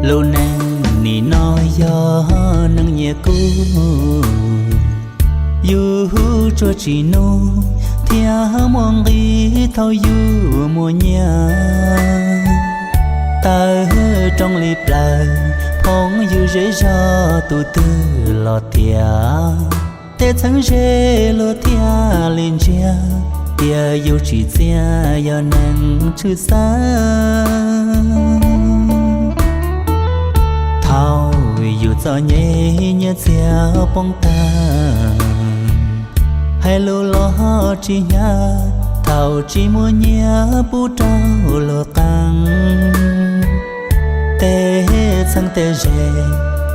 Lub neej nim no yog neeg nyias kub, yus tsuas tsim nuj thiab muaj nqi thaum yus muaj nyiaj. Tawm rooj li plaws, phooj ywg zej zog tus twg los tias, tej txheeb ze luag thiaj li ntsia tias yus tsim txiaj yog neeg tshwj xeeb. Thaum yus txom nyem nyiaj txiag poob tag, hais lus los tsis hnyav, thaum tsis muaj nyiaj pub rau luag qee. Tej txheeb tej ze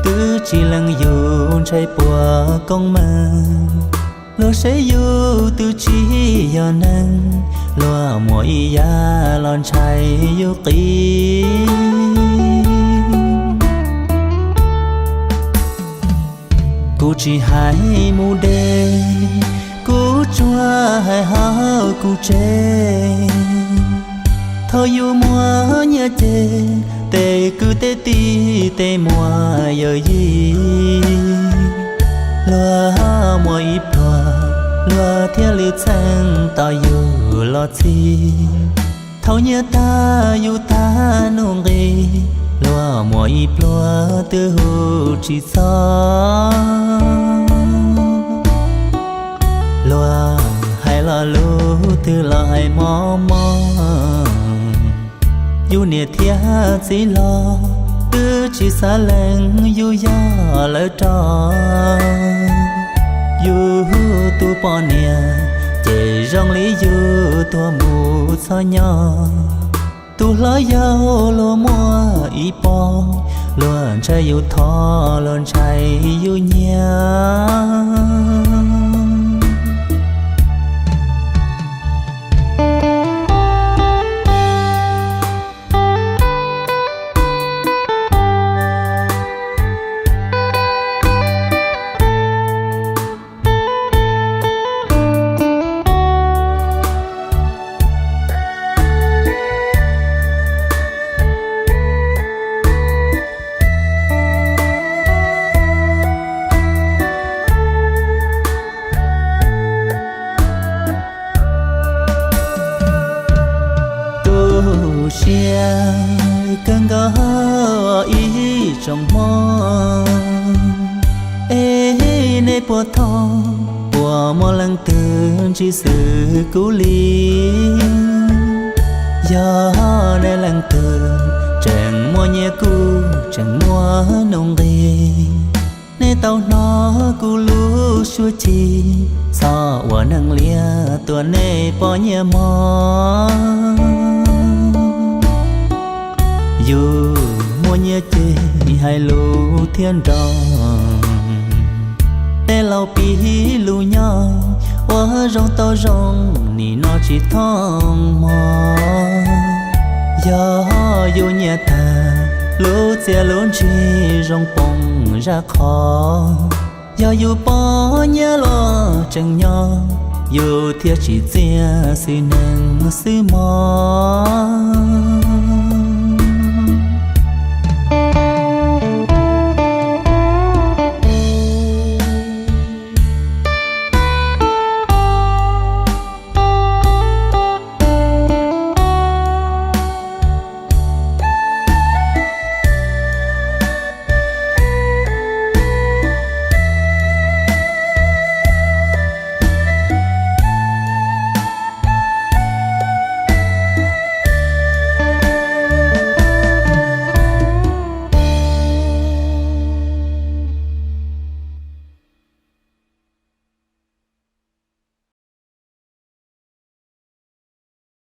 twb tsis lees yus ntshai puas koob meej. Luag saib yus twb tsis yog neeg, luag muaj ib yam los ntshai yus qis. Kuv tsis hais mus deb, kuv tsuas hais hauv kuv tsev. Thaum yus muaj nyiaj ces tej kwv tej tij tej muam yawm yij, luag muaj ib pluag, luag thiaj li txheej tos yus los txhim. Thaum nyiaj tag yus tag nuj nqis, luag muaj ib pluag twb hu tsis txog. Luag hais lo lus twg los hais mob mob, yus niam thiab txiv los twb tsis xav lees yus yog lawv rog. Yus tus poj niam ces zoo li yus tuag mus txhob nyob. Tus hlob yau luag muaj ib pob, luag ntshai yus thov, luag ntshai yus nyiam. Tu siab kawg nkaus ib tsoom hmoob, es nej puas thov, puas muaj leej twg ntsib xws kuv li? Yog nej leej twg tseem muaj nyiaj kuj tseem muaj nuj nqis, nej tau hnov kuv lub suab ci, txhob ua neeg liab tua nej poj niam mog. Yus muaj nyiaj ces hais lus thiaj nroo, tej laus piv lus nyob, ua zoo tau zoo nim no tsis thooj hmo. Yog yus nyiam tag, lub txiaj lub ntsig zoo poob zaj qhov. Yog yus poj niam los tseem nyob, yus thiaj tsim txiaj xwm neeg xwm mos.